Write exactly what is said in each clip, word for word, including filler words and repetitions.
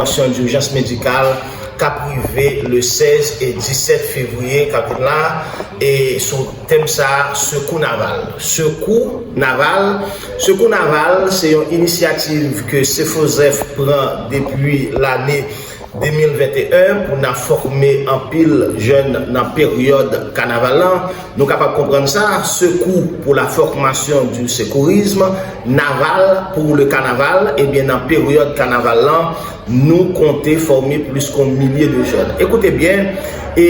Entèvansyon dijans medikal k ap rive le sèz e disèt fevriye k ap vin la, e sou tèm sa, sekou naval. Sekou naval. Sekou naval, se yon inisyativ ke Sefozèf pran depi lane de mil venteyen pou n a fòme anpil jèn nan peryòd kanaval lan. Nou kapab konprann sa, sekou pou la formation du secourisme naval pour le carnaval, ebyen nan peryòd kanaval lan, nou konte fòme plis ke yon milye de jèn. Ekoute byen, e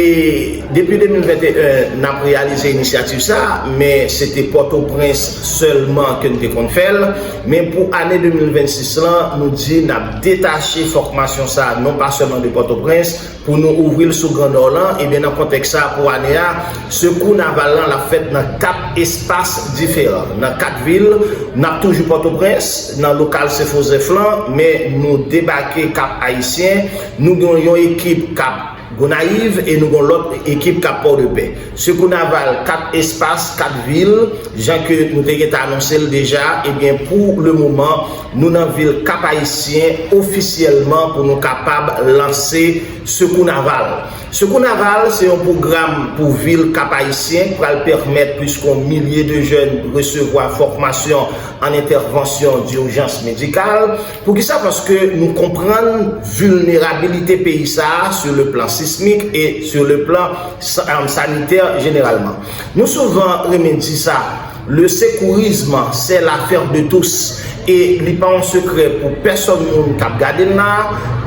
depi de mil venteyen, n ap reyalize inisyativ sa, men se te Pòtoprens sèlman ke n te konn fè l. Men pou ane de mil vennsis lan, nou di n ap detache fòmasyon sa a non pa sèlman de Pòtoprens, pou nou ouvri l sou Gran Nò lan, ebyen nan kontèks sa a pou ane a, sekou naval lan l ap fèt nan kat espas diferan, nan kat vil. N ap toujou Pòtoprens, nan lokal Sefozèf lan, men nou debake Kap Ayisyen, nou gen yon ekip k ap Gonayiv e nou gen lòt ekip k ap Pòdepè. Sekou naval, kat espas, kat vil, jan ke nou te gentan anonse l deja, ebyen pou le moman, nou nan vil Kap Ayisyen ofisyèlman pou nou kapab lanse sekou naval. Sekou naval se yon pwogram pou vil Kap Ayisyen k pral pèmèt plis ke yon milye de jèn resevwa fòmasyon an entèvansyon dijans medikal. Poukisa? Paske nou konprann vilnerabilite peyi sa a sur le plan sismique et sur le plan sa- euh, sanitaire généralement. Nou souvan renmen di sa, le secourisme, c'est l'affaire de tous. E li pa yon sekrè pou pèsòn moun k ap gade n la.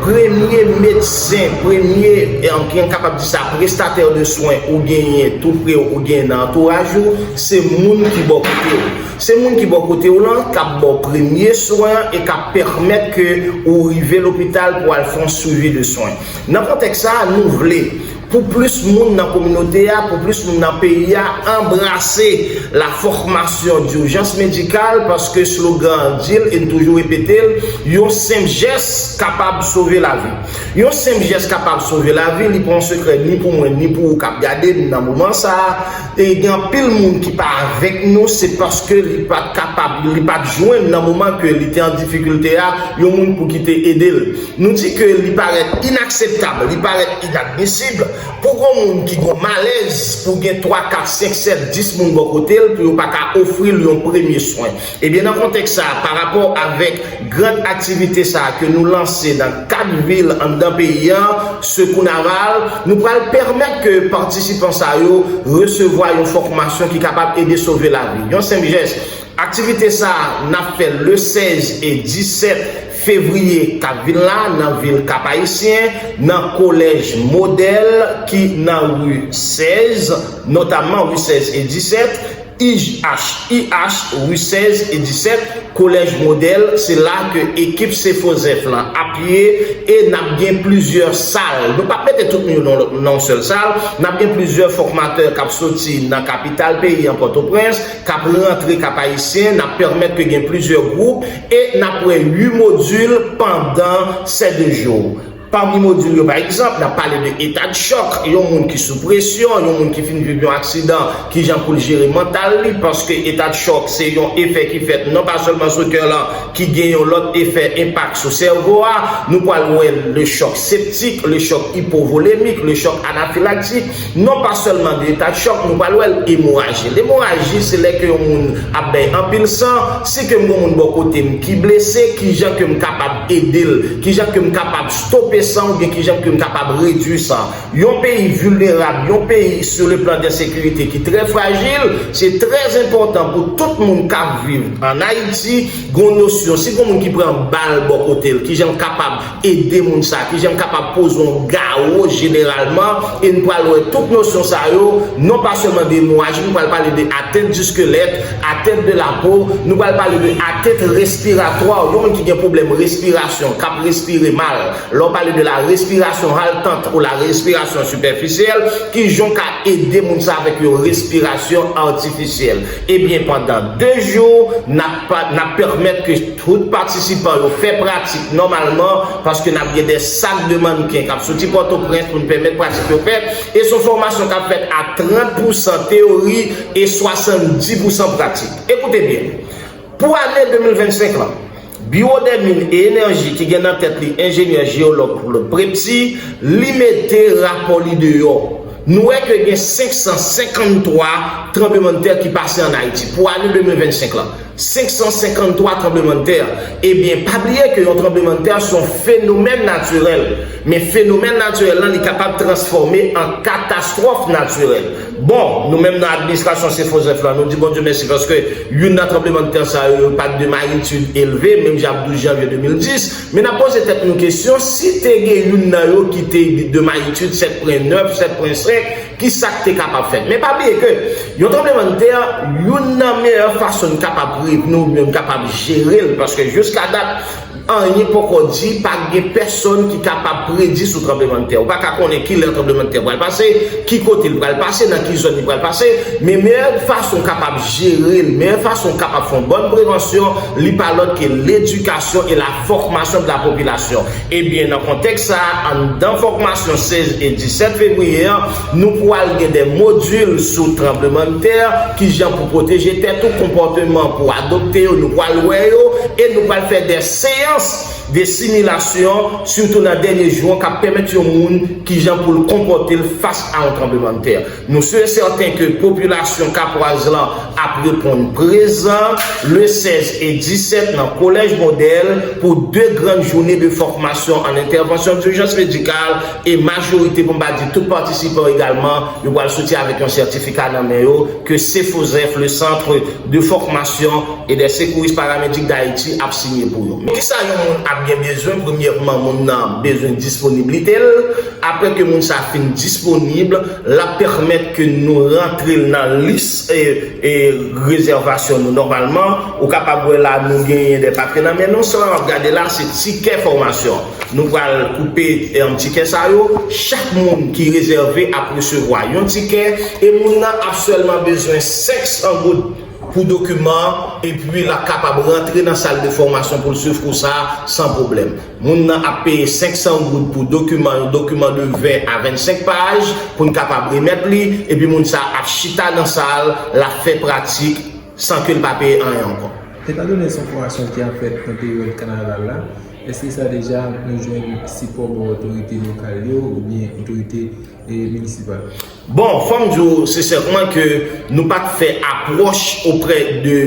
Premye medsen, premye, eh, ki n kapab di sa, prestatè de swen ou genyen tou pre w, ou genyen nan antouraj ou, se moun ki bò kote w. Se moun ki bò kote w lan k ap ba w premye swen an e k ap pèmèt ke ou rive lopital pou al fè yon swivi de swen. Nan kontèks sa a, nou vle pou plis moun nan kominote a, pou plis moun nan peyi a, anbrase la formation d'urgence médicale, paske slogan an di l, e n toujou repete l, yon senp jès kapab sove lavi. Yon senp jès kapab sove lavi, li pa yon sekrè ni pou mwen, ni pou ou k ap gade n nan moman sa a. E gen anpil moun ki pa avèk nou, se paske li pa t kapab, li pa t jwenn nan moman ke li te an difikilte a, yon moun pou ki te ede l. Nou di ke li parèt inakseptab, li parèt inadmisib pou yon moun ki gon malèz, pou gen twa, kat, senk, sèt, dis moun bò kote l, pou yo pa ka ofri l yon premye swen. Ebyen, nan kontèks sa a, pa rapò avèk gran aktivite sa a ke nou lanse nan kat vil anndan peyi a, Sekou Naval, nou pral pèmèt ke patisipan sa yo resevwa yon fòmasyon ki kapab ede sove lavi. Yon senp jès, aktivite sa a, n ap fè le sèz e disèt fevriye k ap vin la nan vil Kap Ayisyen, nan Kolèj Modèl ki nan ri sèz, notamman ri sèz e disèt, I H, I H, ri sèz e disèt, Kolèj Modèl, se la ke ekip Sefozèf lan ap ye, e n ap gen plizyè sal. Nou p ap mete tout moun yo nan, nan yon sèl sal, n ap gen plizyè fòmatè k ap soti nan kapital peyi an, Pòtoprens, k ap rantre Kap Ayisyen, n ap pèmèt ke gen plizyè gwoup, e n ap wè uit modil pandan sèt de jou. Pami modil yo, pa egzanp, n ap pale de eta de chòk, yon moun ki sou presyon, yon moun ki fin viv yon aksidan, kijan pou l jere mantal li, paske eta de chòk se yon efè ki fèt non pa sèlman sou kè lan, ki gen yon lòt efè, enpak sou sèvo a. Nou pral wè le chòk septik, le chòk ipovolemik, le chòk anafilaktik, non pa sèlman de eta de chòk, nou pral wè l emoraji. Lemoraji, se lè ke yon moun ap bay anpil san, si ke m gen yon moun bò kote m ki blese, kijan ke m kapab ede l, kijan ke m kapab stope san oubyen kijan ke m kapab redui san. Yon peyi vilnerab, yon peyi sur le plan de sekirite ki trè frajil, se trè enpòtan pou tout moun k ap viv ann Ayiti gen yon nosyon. Si gen yon moun ki pran bal bò kote l, kijan l kapab ede moun sa, kijan l kapab poze yon gawo jeneralman, e n pral wè tout nosyon sa yo, non pa sèlman de emoraji, nou pral pale de atteinte du squelette, atteinte de la peau, nou pral pale de atteinte respiratoire, yon moun ki gen pwoblèm respirasyon, k ap respire mal. Lè w pale de la respiration haletante ou la respiration superficielle, kijan w ka ede moun sa avèk yon respirasyon atifisyèl? Ebyen, pandan de jou, n ap pa, n ap pèmèt ke tout patisipan yo fè pratik nòmalman, paske n ap gen de sak de mannken k ap soti Pòtoprens pou n pèmèt pratik yo fèt, e se yon fòmasyon k ap fèt a trant pousan teyori e swasanndis pousan pratik. Ekoute byen, pou ane de mil vennsenk lan, Biwo dè Min e Enèji ki gen nan tèt li enjenyè jeyològ Claude Prepty, li mete rapò li deyò. Nou wè ke gen senk san senkann twa tranblemanntè ki pase ann Ayiti pou ane de mil vennsenk la. Senk san senkann twa tranblemanntè. Ebyen, pa bliye ke yon tranblemanntè se yon fenomèn natirèl. Men fenomèn natirèl lan, li kapab transfòme an katastwòf natirèl. Bon, nou menm nan administrasyon Sen Fozèf la, nou di Bondye mèsi paske youn nan tranblemanntè sa yo, yo pa t de magnitid elve, menm jan ak douz janvye de mil dis. Men n ap poze tèt nou kesyon, si te gen youn nan yo ki te de magnitid sèt pwen nèf, sèt pwen senk, ki sa k te kapab fèt? Men pa bliye ke yon tranblemanntè, youn nan meyè fason n kapab prevni oubyen n kapab jere l, paske jiska dat, anyen poko di, pa gen pèsonn ki kapab predi sou tranblemanntè. Ou pa ka konnen kilè tranblemanntè pral pase, ki kote l pral pase, nan ki zòn li pral pase, men meyè fason w kapab jere l, meyè fason w kapab fè yon bòn prevansyon, li pa lòt ke ledikasyon e la fòmasyon de la popilasyon. Ebyen, nan kontèks sa a, anndan fòmasyon sèz e disèt fevriye an, nou pral gen de modil sou tranblemanntè, kijan pou pwoteje tèt ou, konpòteman pou adopte yo, nou pral wè yo, e nou pral fè de seyans de similasyon, sitou nan dènye jou an, k ap pèmèt yon moun kijan pou l konpòte l fas a yon tranblemanntè. Nou si e sèten ke popilasyon kapwaz lan ap reponn prezan le sèz e disèt nan Kolèj Modèl pou de grann jounen de fòmasyon an entèvansyon dijans medikal e majorite, pou m pa di tout patisipan egalman, yo pral soti avèk yon sètifika nan men yo ke Sefozèf, le Centre de Formation et des Secouristes Paramédics d'Haïti, ap siyen pou yo. Men kisa yon moun ap gen bezwen? Premyèman, moun nan bezwen disponiblite l. Apre ke moun sa fin disponib, l ap pèmèt ke nou rantre l nan lis e, e rezèvasyon nou. Nòmalman, ou kapab wè la, nou genyen de papye nan men nou. Sa w ap gade la, se tikè fòmasyon. Nou pral koupe, em, tikè sa yo. Chak moun ki rezève ap resevwa yon tikè e moun nan ap sèlman bezwen senk san goud pou dokiman, epi l ap kapab rantre nan sal de fòmasyon pou l swiv kou sa a san pwoblèm. Moun nan ap peye senk san goud pou dokiman, yon dokiman de ven a vennsenk paj, pou n kapab remèt li, epi moun sa a ap chita nan sal, l ap fè pratik san ke l pa peye anyen ankò. Etandone se yon fòmasyon ki ap fèt nan peryòd kanaval la, èske sa deja nou jwenn sipò bò otorite lokal yo oubyen otorite, e, minisipal? Bon, fò m di w sensèman ke nou pa t fè apwòch oprè de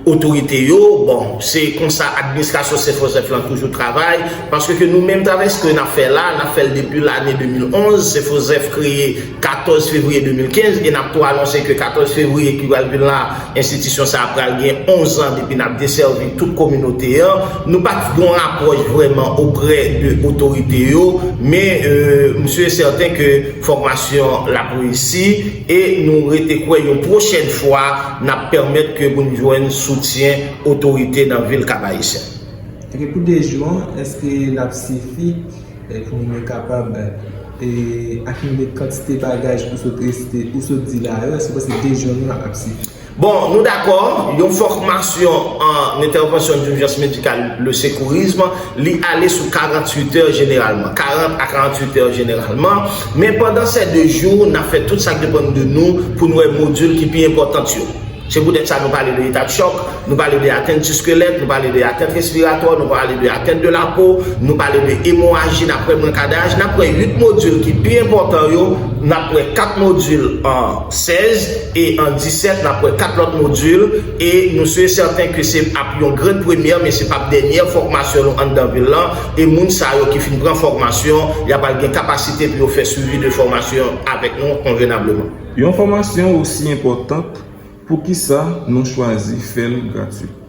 otorite yo. Bon, se konsa administrasyon Sen Fozèf lan toujou travay, paske ke nou menm travay sa ke n ap fè la, n ap fè l depi lane de mil onz, Sen Fozèf kreye katòz fevriye de mil kenz, e n ap tou anonse ke katòz fevriye ki pral vin la, enstitisyon sa a pral gen onz an depi n ap desèvi tout kominote an. Nou pa t gen yon apwòch vrèman oprè de otorite yo, men, e, m si e sèten ke fòmasyon l ap reyisi e nou rete kwè yon pwochèn fwa n ap pèmèt ke pou n jwenn soutyen otorite nan vil Kap Ayisyen. Enben, pou de jou an, èske l ap sifi, e, pou nou kapab, e, akimile kantite bagay ou sot resite, ou sot di la yo? Èske w panse de jou an ap sifi? Bon, nou dakò, yon fòmasyon an entèvansyon dijans medikal, le sekourism, li ale sou karanntuit è jeneralman, karant a karanntuit è jeneralman, men pandan sè de jou, n ap fè tout sa k depann de nou pou n wè modil ki pi enpòtan yo. Se poutèt sa nou pale de eta de chòk, nou pale de atent di eskelèt, nou pale de atent respiratwa, nou pale de atent de la po, nou pale de emoraji, n ap wè brankadaj, n ap wè uit modil ki pi enpòtan yo, n ap wè kat modil an sèz e an disèt, n ap wè kat lòt modil, e nou si e sèten ke se ap yon gran premyè, men se p ap dènyè fòmasyon nou anndan vil lan, e moun sa yo ki fin pran fòmasyon, y ap al gen kapasite pou yo fè swivi de fòmasyon avèk nou konvenableman. Yon fòmasyon osi enpòtan, poukisa nou chwazi fè l gratwit?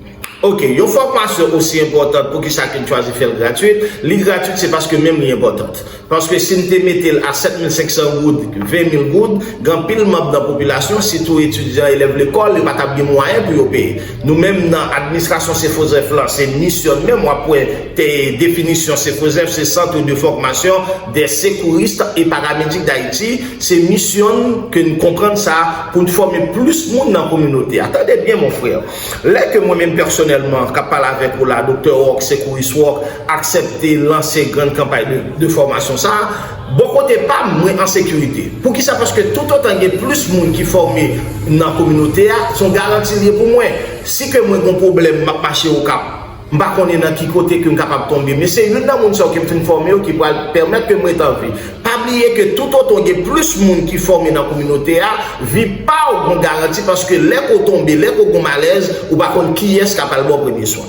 Oke, yon fòmasyon osi enpòtan, poukisa ke n chwazi fè l gratwit? Li gratwit, se paske menm li enpòtan. Paske si n te mete l a sèt mil senk san goud, ven mil goud, gen anpil manm nan popilasyon, sitou etidyan, elèv lekòl, yo pa t ap gen mwayen pou yo peye. Nou menm nan administrasyon Sen Fozèf lan, se misyon n menm, w ap wè te definisyon Sen Fozèf, se Centre de Formation des Secouristes et Paramédics d'Haïti, se misyon n ke n konprann sa pou n fòme plis moun nan kominote a. Tande byen, mon frè. Lè ke mwen menm pèsonèlman, k ap pale avèk ou la, Doktè Rock, Sekouris Rock, aksepte lanse grann kanpay de, de fòmasyon sa a, bò kote pa m, mwen an sekirite. Poukisa? Paske toutotan gen plis moun ki fòme nan kominote a, se yon garanti l ye pou mwen. Si ke mwen gen yon pwoblèm, m ap mache Okap, M pa konnen nan ki kote ke m kapab tonbe, men se youn nan moun sa yo ke m fin fòme yo ki pral pèmèt ke m ret an vi. Pa bliye ke toutotan gen plis moun ki fòme nan kominote a, vi pa w gon garanti, paske lè ke w tonbe, lè ke w gon malèz, ou pa konn kiyès k ap al ba w premye swen.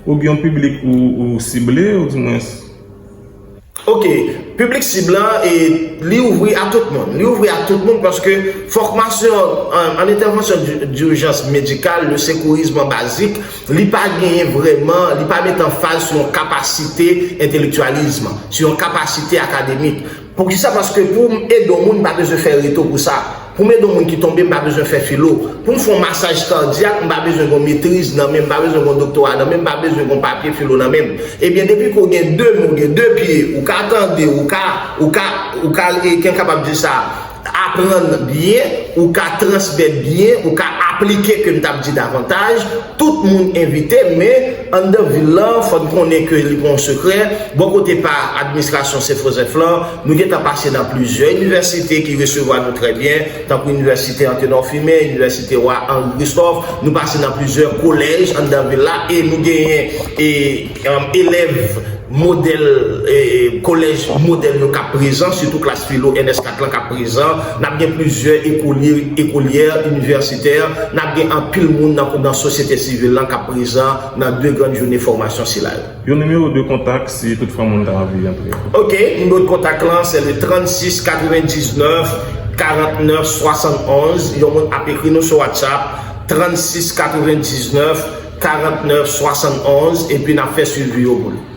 Ou gen yon piblik ou, ou sible, ou di mwens? Ok, piblik sib lan, e li ouvri a tout moun. Li ouvri a tout moun paske fòmasyon an, an entèvansyon di- dijans medikal, le sekourizm bazik, li pa genyen vrèman, li pa met anfaz sou yon kapasite entelektyalizm, sou yon kapasite akademik. Poukisa? Paske pou m ede yon moun, m pa bezwen fè reto pou sa. Pou m ede yon moun ki tonbe, m pa bezwen fè filo. Pou m fè yon masaj kadyak, m pa bezwen gon metriz nan men m, m pa bezwen gon doktora nan men m, m pa bezwen gon papye filo nan men m. Ebyen, depi ke w gen de men, w gen de pye, ou ka tande, ou ka, ou ka, ou ka, e, kè m kapab di sa, aprann byen, ou ka transmèt byen, ou ka aplike ke m t ap di davantaj, tout moun envite, men anndan vil lan, fò n konnen ke li pa yon sekrè. Bò kote pa administrasyon Sen Jozèf lan, nou gentan pase nan plizyè inivèsite ki resevwa nou trè byen, tankou Inivèsite Antenor Firmin, Inivèsite Wa Henri Christophe, nou pase nan plizyè kolèj anndan vil la, e nou genyen e, um, elèv modèl, e, kolèj modèl yo k ap prezan, sitou klas filo N S kat lan k ap prezan. N ap gen plizyè ekolye, ekolyè, inivèsitè. N ap gen anpil moun nan, nan sosyete sivil lan k ap prezan nan de grann jounen fòmasyon sila yo. Yon nimewo de kontak si toutfwa moun ta anvi antre. Ok, nimewo de kontak lan se le trannsis katrevendiznèf karantnèf swasannonz. Yon moun ap ekri nou sou WhatsApp, trannsis katrevendiznèf karantnèf swasannonz, epi n ap fè swivi yo pou nou.